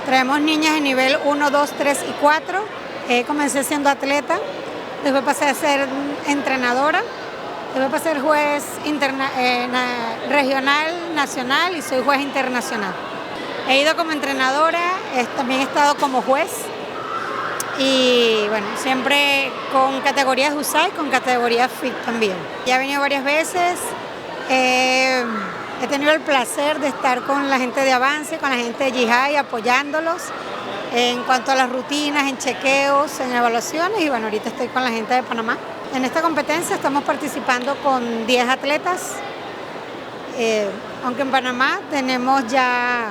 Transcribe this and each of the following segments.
Traemos niñas en nivel 1, 2, 3 y 4. Comencé siendo atleta, después pasé a ser entrenadora, después pasé a ser juez regional, nacional y soy juez internacional. He ido como entrenadora, también he estado como juez y, bueno, siempre con categorías USAI y con categorías FIT también. Ya he venido varias veces, he tenido el placer de estar con la gente de Avance, con la gente de Jihai, apoyándolos en cuanto a las rutinas, en chequeos, en evaluaciones y, bueno, ahorita estoy con la gente de Panamá. En esta competencia estamos participando con 10 atletas, aunque en Panamá tenemos ya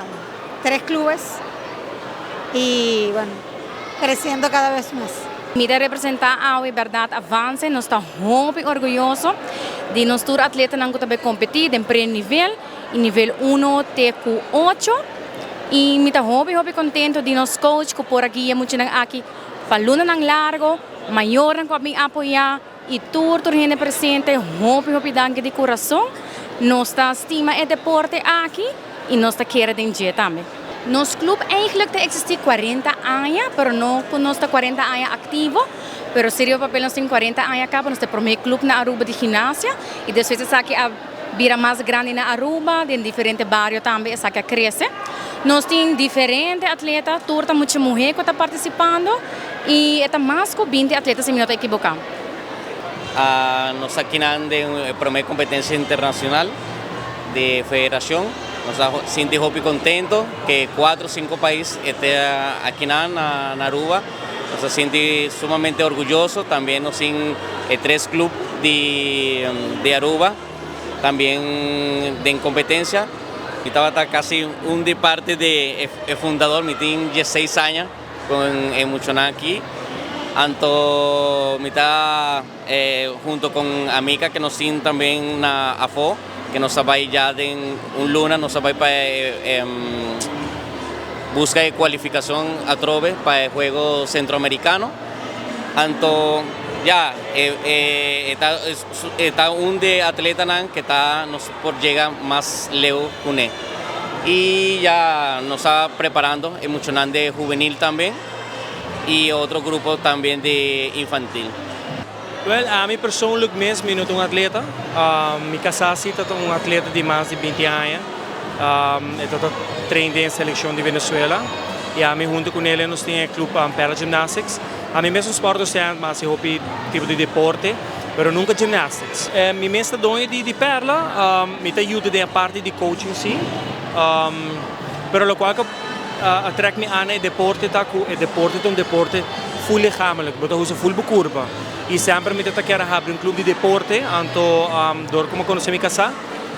tres clubes y, bueno, creciendo cada vez más. Mi ta representa e berdad Avance, nos ta hopi orguyoso di nos tur atletanan cu tambe competi den pre-nivel y nivel 1 te 8 y mi ta hopi hopi contento di nos coach cu por a guia muchanan aki pa lunanan largo, mayornan cu a apoya y tur tur hende presente. Hopi hopi danki di curason. Nos ta stima e deporte aki y nos ta kere den dje tambe. Nos club eigenlijk ta existi 40 aña, pero no cu nos ta 40 aña activo, pero serio papel nos tin 40 aña caba. Nos ta prome club na Aruba di gimnasia y despues esaki a bira mas grandi na Aruba, den diferente bario tambe esaki a crece. Nos tin diferente atleta, tur ta mucha muhe cu ta participando y ta mas cu 20 atleta, si mi no ta ekivoca. Nos aki den prome competencia internacional di federacion. Nos ta sinti hopi contento cu 4 o 5 pais ta aki na Aruba. Nos ta sinti sumamente orguyoso. Tambe nos tin tres club di Aruba tambe den competencia. Y tabata casi un di parti di e fundador, mi tin 16 aña cu e muchanan aki. Anto, mi ta hunto cu amiga cu nos tin tambe na AFO, cu nos a bay ya den un luna, nos a bay pa busca cualificacion atrobe pa e Juego Centroamericano. Anto, ya, ta un di atletanan cu ta nos por yega mas leu cu ne. Y ya nos ta preparando e muchanan di juvenil tambe y otro grupo tambe di infantil. Well, ami persoonlijk mes, mi no ta un atleta. Mi casa ta un atleta di mas di 20 aña. E ta train den seleccion di Venezuela. Y ami hunto cu ne nos tin e club Para Gymnastics. Ami mes un sport docent, mas hopi tipo di deporte, pero nunca gymnastics. Mi mes ta doño di Perla, mi ta yuda den parti di coaching si. Pero loke cu a trek mi na e deporte ta cu e deporte ta un deporte full lichamelijk, bo ta usa full bo curpa. Y semper mi ta kier habri un club di deporte, anto door cu mi a conoce mi casa,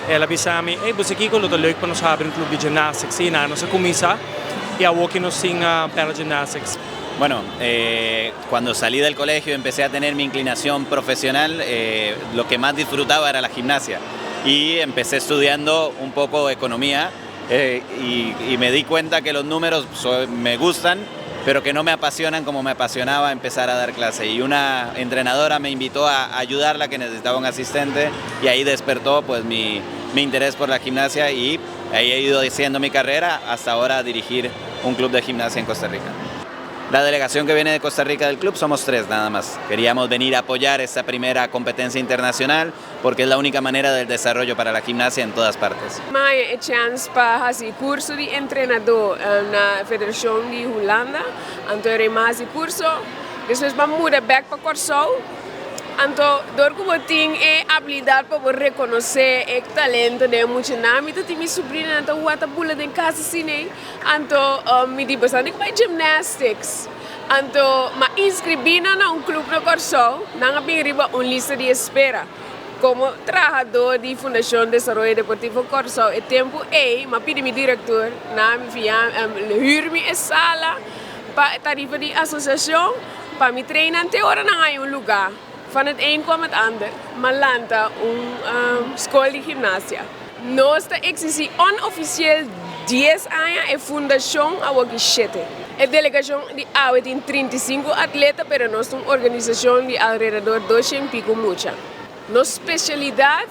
el a bisa mi: "Hey, bo kico lo ta leuk pa nos habri un club di gymnastics?" Y na nos a cuminsa y awor cu nos tin Perla Gymnastics. Bueno, cuando salí del colegio empecé a tener mi inclinación profesional, lo que más disfrutaba era la gimnasia y empecé estudiando un poco economía y me di cuenta que los números me gustan, pero que no me apasionan como me apasionaba empezar a dar clase. Y una entrenadora me invitó a ayudarla, que necesitaba un asistente, y ahí despertó, pues, mi interés por la gimnasia y ahí he ido haciendo mi carrera hasta ahora dirigir un club de gimnasia en Costa Rica. La delegación que viene de Costa Rica del club somos tres nada más. Queríamos venir a apoyar esta primera competencia internacional porque es la única manera del desarrollo para la gimnasia en todas partes. M'a haya e chance pa haci curso di entrenador na Federacion di Hulanda. Anto m'a haci curso. Despues m'a muda back pa Corsou. Anto, door cu tin e habilidad pa reconoce e talento di muchanan. Mi tin mi sobrina anto wata bula den cas asina, ne? Anto, mi di bastante cu gymnastics. Anto, m'a inscribi na un club na Corsou, nan a bin riba un lista di espera. Como trahador di Fundacion Desaroyo Deportivo Corsou, e tempo ey, m'a pidi mi director, na mi via huur mi sala pa tarifa di asociacion, pa mi train te ora nan un lugar. Van het een kwam het ander. M'a lanta un scol di gimnasia. Nos ta existi onoficieel 10 aña e fundacion awor 7. E delegacion di awe tin 35 atleta, pero nos ta un organisacion di alrededor 200 y pico mucha. Nos especialidad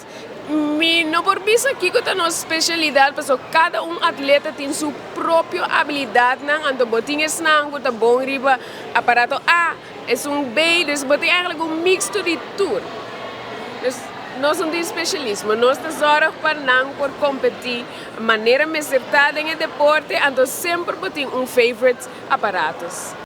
Mi no por bisa kiko ta nos specialidad, paso cada un atleta tin su propio habilidad nan, anto bo tin esnan ku ta bon riba aparato A, esun B, dus bo tin eigenlijk un mixto di tur. Dus nos no tin specialismo, nos ta zorg pa nan por competi manera mester ta den e deporte, anto semper bo tin un favorite aparatos.